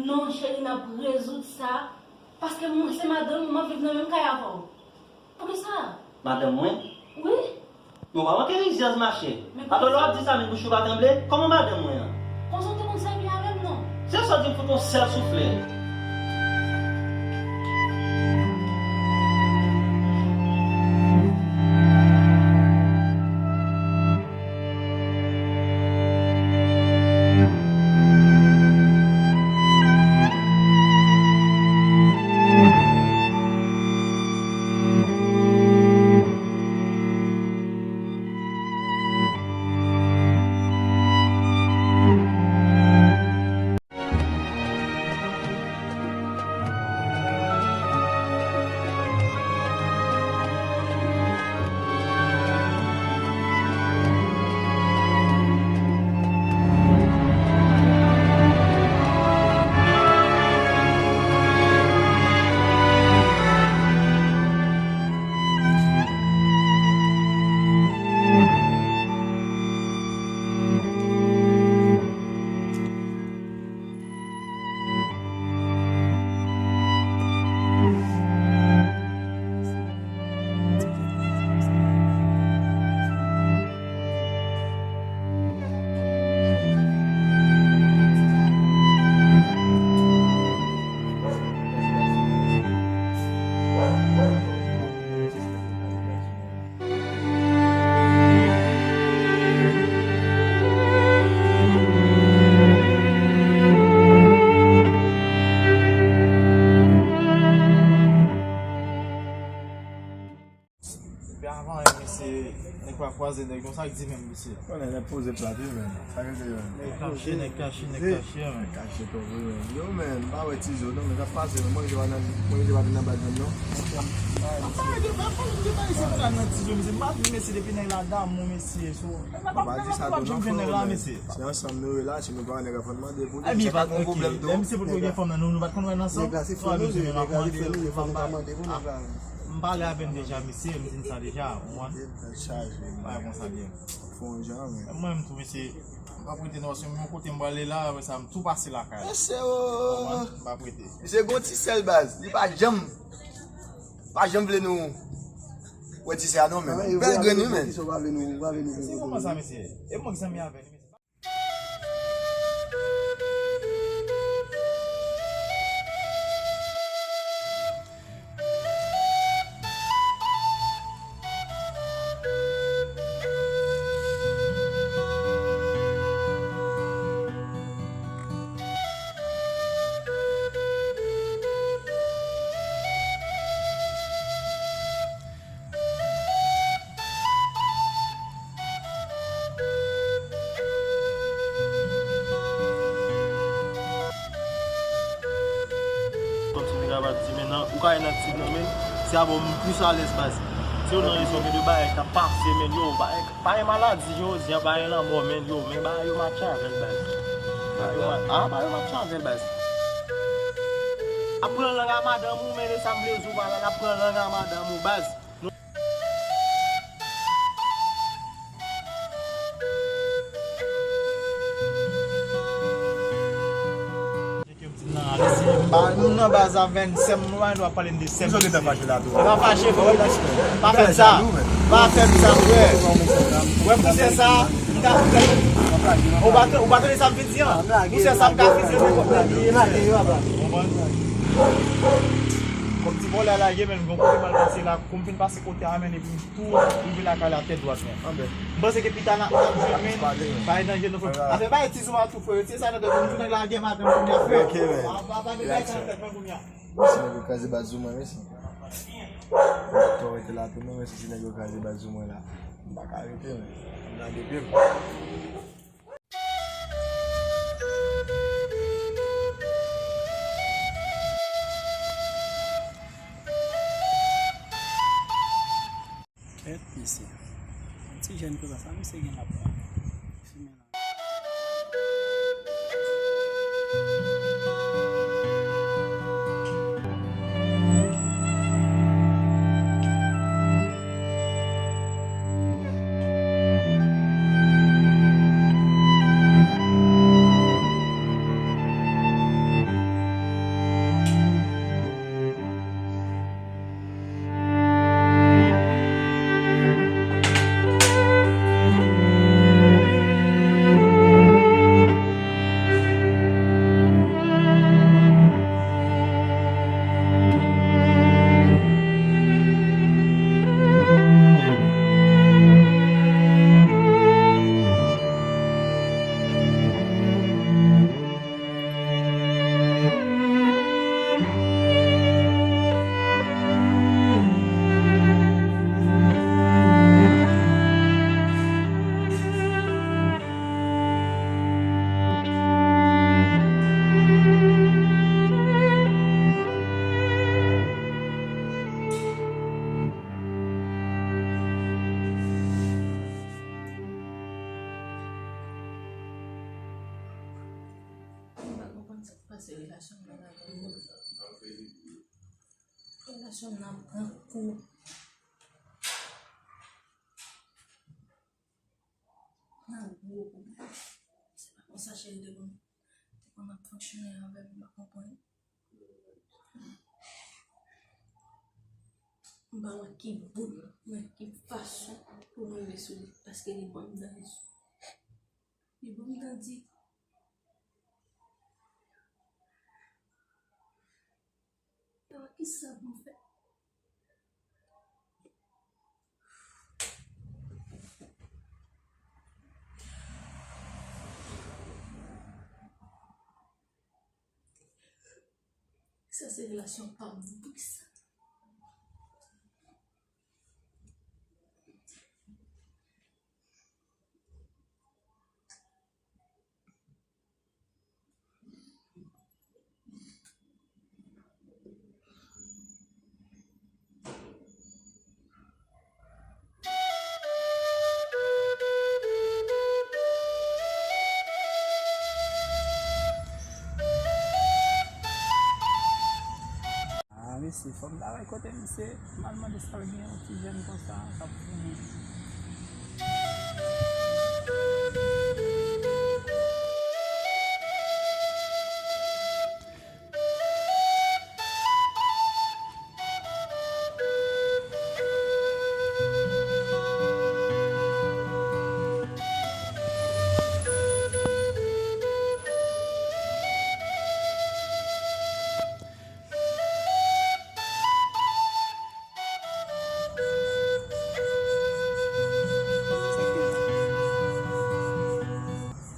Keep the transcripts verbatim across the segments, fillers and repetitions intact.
Non, cheri, n ap rezoud sa. Paske mwen se madanm ou, m ap viv nan menm kay avè w. Poukisa? Madanm mwen? Wi. Men w pa manke rizyèz, machè. Men ato lè w ap di sa, men bouch ou pa tranble? Kòman madanm mwen an? Konsa w te konn sèvi avè m, non? Se sa w di m fout yon sèl souflè. Depi avan, e, mesye, nèg pa kwaze nèg, non, sa k di menm, mesye. Konnen nèg poze plat wi, men. Sa k di menm? Nèg kache, nèg kache, nèg kache, men. Nèg kache tou vre, men. Yo, men, m pa wè Tizo, non, men sa pase, men mwen, je pa nan, mwen, je pa vin nan bad menm, non. Apa, yo pa, yo pa isi pou nan Tizo, mesye. M pa di, mesye, depi nèg la damou, mesye, so. Ou pa di sa tou, non, frè, men se ansanm nou ye la, si nou pa wè nèg la, fò n mande pou li. Ebyen, pa, ok. Lè misye pou gen fanm nan, nou, nou pa t konn wè l ansanm. Nèg la se fanmi, nèg la se fanmi, fanmi pa mande pou nèg la. M pale avè l deja, mesye, m di l sa deja, ou konprann? Bagay konsa byen. Fè yon jan, men. Mwen, m tou, mesye, m p ap rete nan, se yon kote m prale la, apre sa, m tou pase lakay. Mesye, o! M p ap rete. Misye gon ti sèl baz, li pa janm, pa janm vle nou wè ti sè a non, men. Bèl grenn, wi, men. Se moman sa, mesye. E mwen ki zanmi avè l, mesye. Kòmsi m te kapab di, men nan, ou ka wè nan Tiv nan, men se avè w m plis alèz, baz. Se youn nan rezon gen de bagay k ap pase, men yo, bagay, pa gen maladi jodi a, pa gen lanmò, men yo, men bagay yo matche avè l, baz. Bagay yo ma-, ah, bagay yo matche avè l, baz. Ap pran lang a madanm ou, men e sa m vle di w, pa la, ap pran lang a madanm ou, baz. Nan, alèz, m pa, nou nan baz a vennsenk, nou pa gen dwa pale m de sèm. Misye gentan fache la tou. Li pa fache, frè. Pa fè m sa. Pa fè m sa, frè. Wè, pou sè sa, m ka, ou pa, ou pa tande sa m vin di an? Pou sè sa, m ka fize nenpòt nèg li ye, frè. Ou konprann? Kòm ti vòlè a lage, men gon kote m al pase la, kou m fin pase kote a, men epi tou rive lakay la tèt dwat, men. Anben. M panse ke pita n ap, n ap jwenn, men pa gen danje non, frè. Afè bagay ti zouman tou, frè. Yo tiye sa nan tèt nou, nou jwenn nèg la gen madanm kounye a, frè. Ok, men. Pa, pa, pa gen bagay sa nan tèt mwen kounye a. Mèsi nèg yo kraze baz zouman, mèsi. M ap tou rete la tou, non, mèsi si nèg yo kraze baz zouman la. M pa ka rete, men. M lage pye m. Kèt, mesye. Yon ti jèn konsa, sa misye gen la pran. Fimen la. Relasyon m nan ap pran kou. Relasyon m nan ap pran kou. Nan gwo pwoblèm. Se pa konsa cheri te konn, te konn ap fonksyone avè m, m pa konprann. M pa wè ki bout, mwen ki fason pou m rive sou li, paske li ban m dan di. Li ban m dan di. Mwen pa wè kisa pou m fè. Sa se relasyon pa m, poukisa? Ah, mesye, fò m ta wè kote misye, m al mande sa l gen yon ti jèn konsa k ap fouye.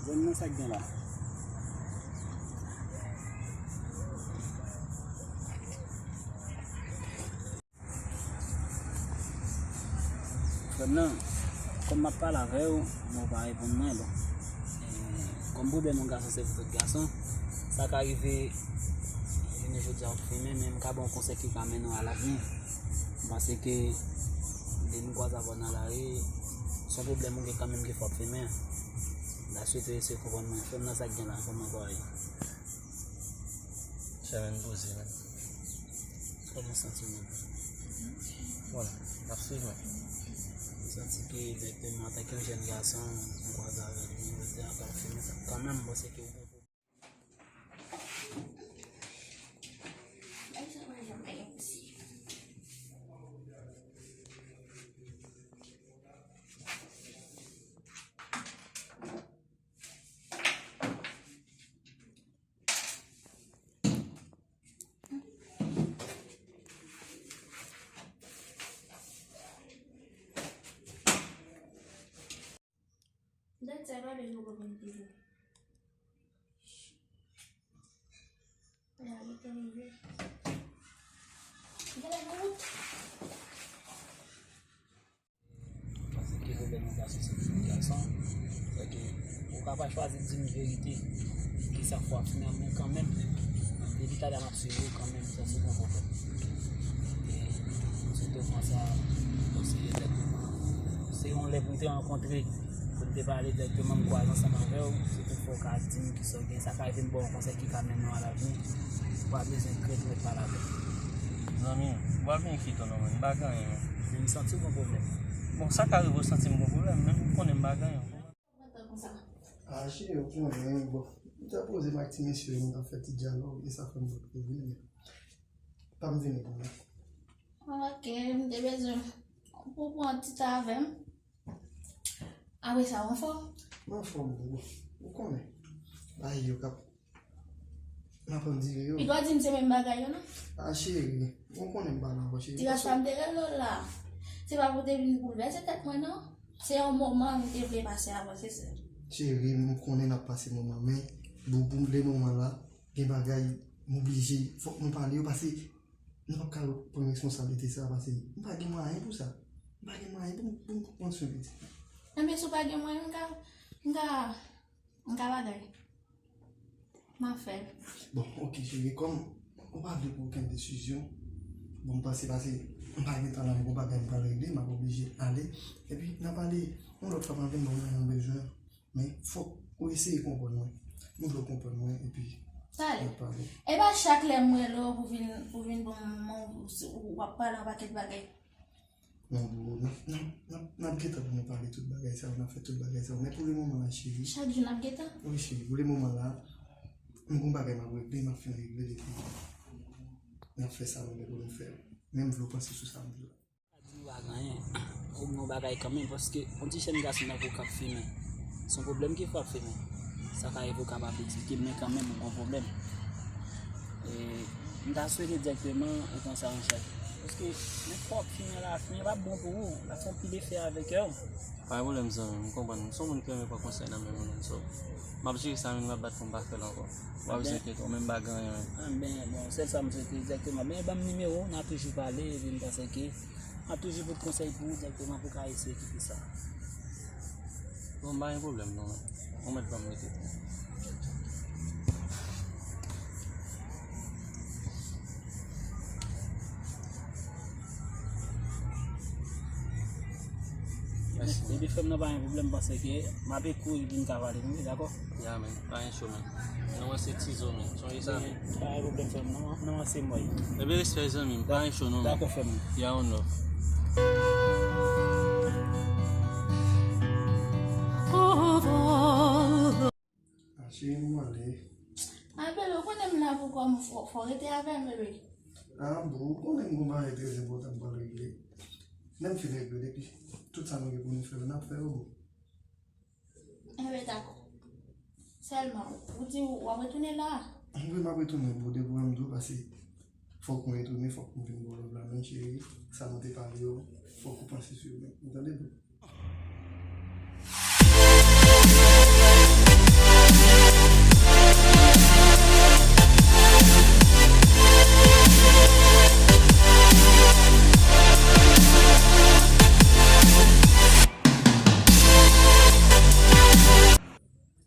Zòn nan, sa k gen la? Frè m nan, kòm m ap pale avè w, men w pa reponn mwen, bon. E, kòm pwoblèm yon gason se pou tout gason, sa ka rive, jounen jodi a w ap fimen, men m ka ba w yon konsèy ki ka mennen w a lavni. M panse ke depi m kwaze avè w nan lari, se yon pwoblèm ou gen kanmenm ki fè w ap fimen. M ta swete w eseye konprann mwen. Frè m nan, sa k gen la, kòman bagay? Chè, men poze, men. Kòman w santi w menm? Bon, m ap swiv, men. M santi ke egzakteman, antanke yon jèn gason, m kwaze avè li, jodi a, m ap fimen sa. Kanmenm, m panse ke ou gen pwoblèm. Dat sa pa byen poko vin pile. Gade tan rive. Gade la wout. Paske pwoblèm nan gason se pou gason. Fè ke ou ka pa chwazi di m verite. Kisa fwa final, men kanmenm, depi talè m ap swiv ou kanmenm, sa se yon pwoblèm. E, sou tou pwen sa, se egzakteman, se yon lè pou m te rankontre, pou m te pale dirèkteman, m kwaze ansanm avè w, se pou fè w ka di m kisa w gen, sa ka ede m ba w yon konsèy ki ka mennen w a lavni. Ou pa bezwen krent mèt pale avè m. Zanmi, ou pa byen enkyete w non, men m pa gen anyen, men. Men m santi w gen pwoblèm. Bon, sa ka rive w santi m gen pwoblèm, men m konnen m pa gen anyen. Ah, cheri, ou konnen, bon, m te poze m ak ti mesye yo, nou t ap fè ti dyalòg, e sa fè m potko vini, men pa m vini pou mwen. Ok, m te bezwen pou pran ti tan avè m. Apre sa, ou anfòm? M anfòm, bon, ou konnen. Bagay yo k ap, m ap andire yo. Li dwa di m se menm bagay yo, non? Ah, cheri, ou konnen m pa nan vò, cheri. Ti rasta m te rele w la. Se pa pou te vin boulvèse tèt mwen, non. Se yon moman m te vle pase avè w, se sèl. Cheri, m konnen n ap pase moman, men bon, pou m vle moman la, gen bagay m oblije, fòk nou pale yo, paske nou p ap ka pran responsablite sa, paske m pa gen mwayen pou sa. M pa gen mwayen pou m, pou m pran swen pitit la. Enben, si w pa gen mwayen, m ka, m ka, m ka bagay. M ap fè l. Bon, ok, cheri, kòm ou pa vle pran okenn desizyon, bon, m panse, paske m pa gen tan la, m gon bagay m pral regle, m ap oblije ale. Epi, n a pale yon lòt fwa, m ap vin ba w mwen yon bezwen. Men, fòk ou eseye konprann mwen. M vle w konprann mwen, epi Sa ale. N ap pale. E pa chak lè m rele w pou vin, pou vin ban m manman w, w ap pale yon pakèt bagay. Non, bro, n ap, n ap, n ap, n ap gentan pou nou pale tout bagay sa yo, n ap fè tout bagay sa yo. Men pou le moman la, cheri. Chak jou n ap gentan? Wi, cheri, pou le moman la, m gon bagay m ap regle, m ap fin regle l epi n ap fè sa nou gen pou nou fè. Men m vle w panse sou sa m di la. Di nou pa gen anyen. Ou gen yon bagay kanmenm, paske yon ti jèn gason tankou w k ap fimen, se yon pwoblèm ki fè w ap fimen. Sa ka rive w ka pa vle di l, men kanmenm ou gen yon pwoblèm. E, m ta swete dirèkteman ou konsa yon chak. Paske nenpòt fimen la, fimen p ap bon pou ou. L ap fè anpil efè avèk yo. Pa gen pwoblèm, zanmi m, m konprann. M se yon moun ki renmen pran konsèy nan men moun, so, m ap jere sa, men m ap bat pou m pa fè l ankò. W ap enkyete w, men m pa gen anyen menm. Anben, bon, sèl sa m swete egzakteman. Men ban m nimewo w, n a toujou pale, epi m panse ke m ap toujou pote konsèy pou ou egzakteman pou w ka eseye kite sa. Bon, m pa gen pwoblèm non, men ou mèt ban m mete. Mèsi. Depi frè m nan pa gen pwoblèm, m panse ke m ap ekri w epi n ka pale, wi, dakò? Ya, men, pa gen cho, men. Non, mwen se Tizo, men. Sonje sa, men. Pa gen pwoblèm, frè m, non, non, se mwen. Epi respè, zanmi m, pa gen cho, non, men. Dakò, frè m. Ya, on love. A, cheri m, mwen ale. A, bebe, ou konnen m la pou kò m, fò, fò w rete avè m, bebe. A, bon, ou konnen m gon bagay trè enpòtan m pral regle. Lè m fin regle, depi tout sa nou gen pou nou fè, n ap fè yo, bon. Enben, dakò. Sèlman, ou di w ap retounen la a? Wi, m ap retounen, bon, depi w wè m di w, paske fòk mwen retounen, fòk m vin ba w love la, men cheri, sa nou te pale yo, fòk ou panse sou yo, men, ou tande, bon.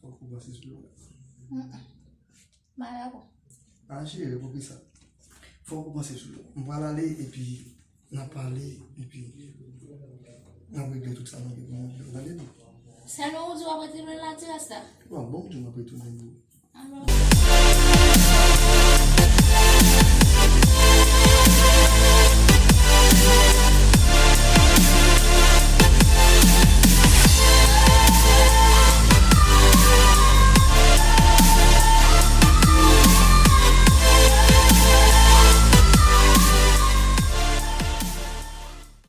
Fòk ou panse sou yo. Mm. Malè, bon. A, cheri, poukisa? Fòk ou panse sou yo. M pral ale, epi n ap pale, epi n ap regle tout sa nou gen pou nou regle. Tande, non? Sèlman ou di w ap retounen la, ti rasta? Bon, bon, m di w m ap retounen, bro. Alò.